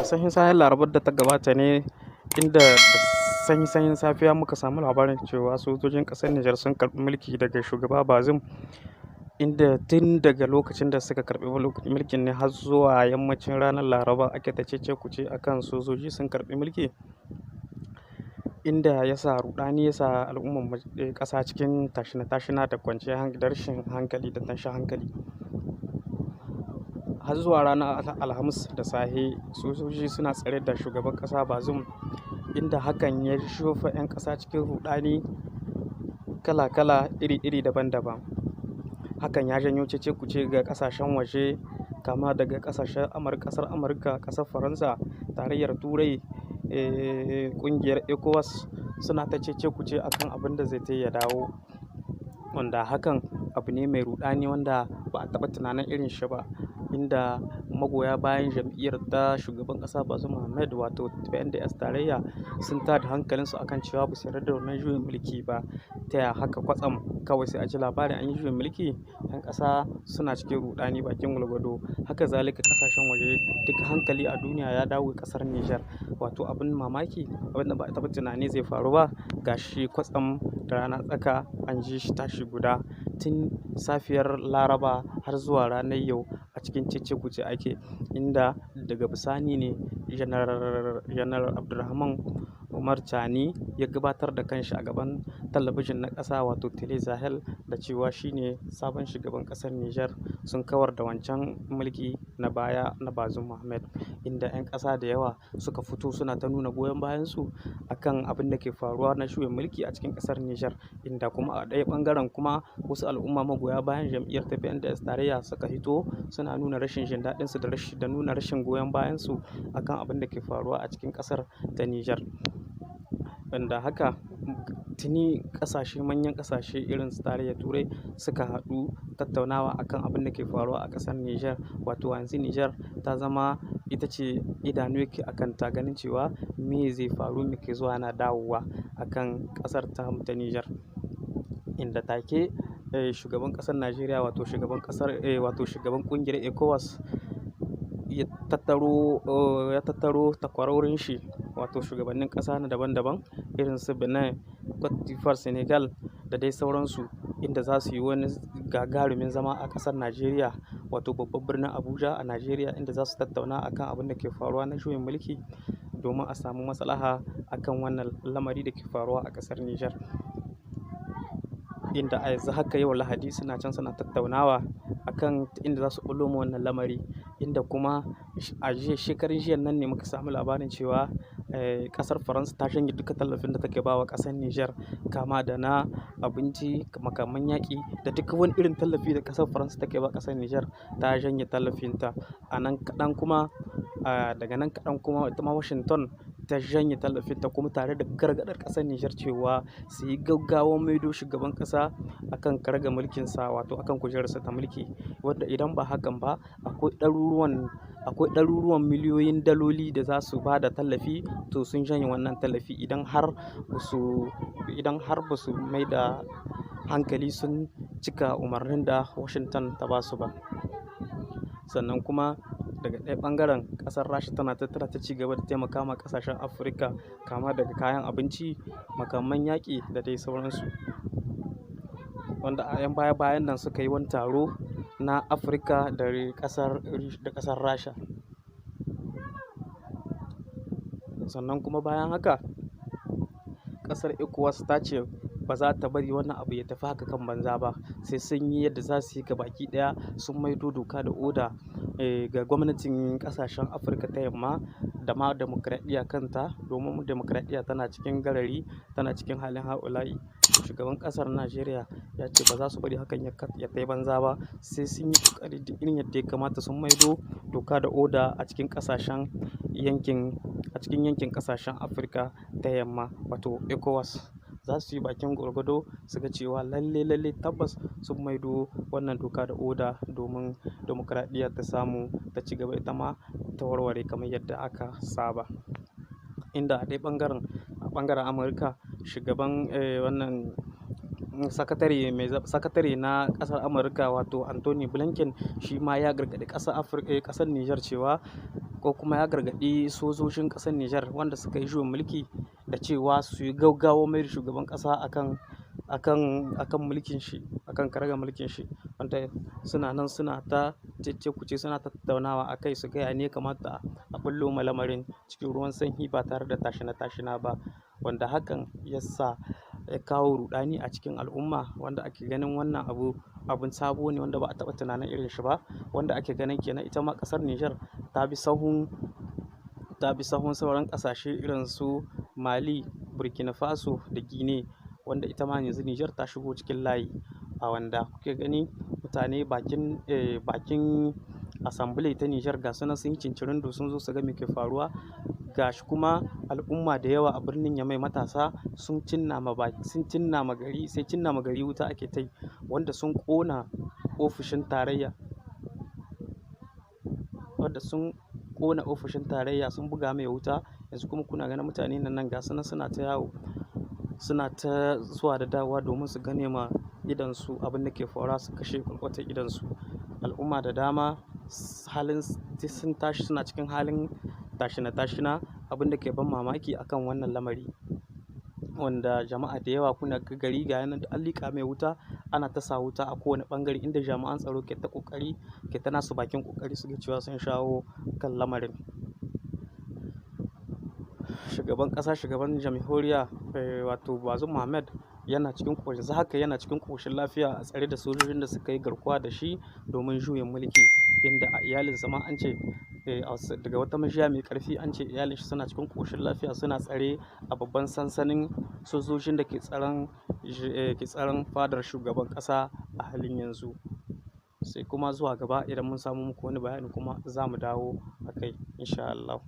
Sanyin safiyar Larabar da ta gabata ne inda da sanyi-sanyin safiya muka samu labarin cewa sojojin ƙasar Nijar sun karɓi mulki daga shugaba Bazoum, inda tun daga lokacin da suka karɓi mulkin ne har zuwa yammacin ranar Laraba ake ta cece-kuce akan sojoji sun karɓi mulki, inda ya sa ruɗani, ya sa al'ummar ƙasa cikin tashina-tashina da kwanciyar da rashin hankali da tashin hankali. Har zuwa ranar Alhamis da safe sojoji suna tsare da shugaban ƙasa Bazoum, inda hakan ya jefa 'yan ƙasa cikin ruɗani kala-kala, iri-iri, daban-daban. Hakan ya janyo cece-kuce ga ƙasashen waje, kama daga ƙasashen ƙasar Amurka, ƙasar Faransa, Tarayyar Turai, ƙungiyar ECOWAS, suna ta cece-kuce akan abin da zai ya dawo, wanda hakan abu ne mai ruɗani wanda ba a taɓa tunanin irin shi ba, inda magoya bayan jam'iyyar ta shugaban ƙasa Bazoum Mohamed, wato PNDS Tarayya, sun tada hankalinsu akan cewa ba su yarda da wannan juyin mulki ba. Ta ya haka kwatsam kawai sai a ji labarin an yi juyin mulki? 'Yan ƙasa suna cikin ruɗani bakin gwargwado. Haka zalika ƙasashen waje, duk hankali a duniya ya dawo ƙasar Nijar. Wato abin mamaki, abin da ba a taɓa tunani zai faru ba, gashi kwatsam da rana tsaka an ji shi tashi guda. Tun safiyar Laraba har zuwa ranar yau a cikin cece-kuce ake, inda daga bisani ne Janar Abdurrahman Umar Chani ya gabatar da kanshi a gaban talabijin na ƙasa, wato Tele Sahel, da cewa shine sabon shugaban ƙasar Nijar, sun kawar da wancan mulki na baya na Bazoum Mohamed, inda 'yan ƙasa da yawa suka fito suna ta nuna goyon bayansu akan abin da ke faruwa na juyin mulki a cikin ƙasar Nijar, inda kuma a ɗaya ɓangaren kuma wasu al'umma magoya bayan jam'iyyar ta PNDS Tarayya suka hito suna nuna rashin jin daɗinsu da nuna rashin goyon bayansu akan abin da ke faruwa a cikin ƙasar ta Nijar. Wanda haka tuni ƙasashe, manyan ƙasashe irin su Tarayyar Turai, suka haɗu tattaunawa akan abin da ke faruwa a ƙasar Nijar. Wato yanzu Nijar ta zama ita ce idanu yake akan ta, ganin cewa me zai faru, me ke zuwa na dawowa akan ƙasar tamu ta Nijar. Inda take shugaban ƙasar Najeriya, wato shugaban ƙasar, wato shugaban ƙungiyar ECOWAS, ya tattaro takwarorin shi, wato shugabannin ƙasa na daban-daban irin su Benin, Cote d'Ivoire, Senegal da dai sauransu, inda za su yi wani gagarumin zama a ƙasar Najeriya, wato babban birnin Abuja a Najeriya, inda za su tattauna akan abin da ke faruwa na juyin mulki domin a samu maslaha akan wannan lamari da ke faruwa a ƙasar Nijar. Inda a yanzu haka yau Lahadi suna can suna tattaunawa akan inda za su ɓullo ma wannan lamari, inda kuma a jiya, shekaran jiyan nan ne muka samu labarin cewa ƙasar Faransa ta janye duka tallafin da take ba wa ƙasar Nijar, kama da na abinci, makaman yaƙi da duk wani irin tallafi da ƙasar Faransa take ba ƙasar Nijar, ta janye tallafinta. A nan kaɗan kuma, daga nan kaɗan kuma, ita ma Washington ta janye tallafinta, kuma tare da gargaɗar ƙasar Nijar cewa su yi gaggawan maido shugaban ƙasa akan karagar mulkinsa, wato akan kujerarsa ta mulki, wanda idan ba hakan ba akwai ɗaruruwan miliyoyin daloli da za su ba da tallafi, to sun janye wannan tallafi idan har ba su mai da hankali sun cika umarnin da Washington ta ba su ba. Sannan kuma daga ɗaya ɓangaren, ƙasar Rasha tana tattara ta ci gaba da taimaka ma ƙasashen Afirka, kama daga kayan abinci, makaman yaƙi da dai sauransu. Wanda a 'yan baya-bayan nan suka yi wani taro na Afirka da ƙasar Rasha. Sannan kuma bayan haka ƙasar ECOWAS ta ce ba za ta bari wannan abu ya tafi haka kan banza ba, sai sun yi yadda za su yi gabaki ɗaya sun maido doka da oda ga gwamnatin ƙasashen Afirka ta Yamma da ma dimokuraɗiyya kanta, domin dimokuraɗiyya tana cikin garari, tana cikin halin ha'ula'i. Shugaban ƙasar Najeriya ya ce ba za su bari hakan ya tai banza ba, sai sun yi ƙoƙari duk irin yadda ya kamata sun maido doka da oda a cikin yankin ƙasashen Afirka ta Yamma, wato ECOWAS. Za su yi bakin gwargwado su ga cewa lalle lalle tabbas sun maido wannan doka da oda domin dimokuraɗiyya ta samu ta ci gaba, ita ma ta warware kamar yadda aka saba. Inda a ɗaya ɓangaren, a ɓangaren Amurka, shugaban wannan sakatare na ƙasar Amurka, wato Anthony Blinken, shi ma ya gargaɗi ƙasar Afirka, ƙasar Nijar cewa ko kuma ya gargaɗi sojojin ƙasar Nijar wanda suka yi juyin mulki da cewa su yi gaggawa mai da shugaban ƙasa akan mulkin shi, akan karagar mulkin shi, wanda suna nan suna ta cece-kuce, suna tattaunawa a kai su ga ya ne kamata a ɓullo ma lamarin cikin ruwan sanyi ba tare da tashina-tashina ba, wanda hakan ya sa ya kawo ruɗani a cikin al'umma, wanda ake ganin wannan abu abun sabo ne wanda ba a taɓa tunanin irin shi ba, wanda ake ganin kenan ita ma ƙasar Nijar ta bi sahun sauran ƙasashe irin su Mali, Burkina Faso da Guinea, wanda ita ma yanzu Nijar ta shigo cikin layi. A wanda kuke gani, mutane bakin Assemblée ta Nijar ga su nan sun yi cincirindo, sun zo su ga me ke faruwa. Gashi kuma al'umma da yawa a birnin Yamai, matasa sun cinna ma gari, sai cinna ma gari wuta ake ta yi, wanda sun ƙona ofishin tarayya, wanda sun ƙona ofishin tarayya, sun buga mai wuta. Yanzu kuma kuna ganin mutane nan ga su nan suna ta yawo, suna ta zuwa da dawowa domin su gane ma idonsu abin da ke faruwa, su kashe ƙwarƙwatar idonsu. Al'umma da dama halin sun tashi, suna cikin halin tashina-tashina, abin da ke ban mamaki akan wannan lamari, wanda jama'a da yawa kuna ga gari ga yanan an liƙa mai wuta, ana ta sa wuta a kowane ɓangare, inda jami'an tsaro ke ta ƙoƙari, ke ta nasu bakin ƙoƙari su ga cewa sun shawo kan lamarin. Shugaban ƙasa, shugaban jamhuriya, wato Bazoum Mohammed, yana cikin yanzu haka yana cikin ƙoshin lafiya a tsare da sojojin da suka yi garkuwa da shi domin juyin mulki, inda a iyalinsa ma an ce, daga wata majiya mai ƙarfi, an ce iyalin shi suna cikin ƙoshin lafiya, suna tsare a babban sansanin sojojin da ke tsaron fadar shugaban ƙasa a halin yanzu. Sai kuma zuwa gaba idan mun samu muku wani bayani kuma za mu dawo a kai, insha Allah.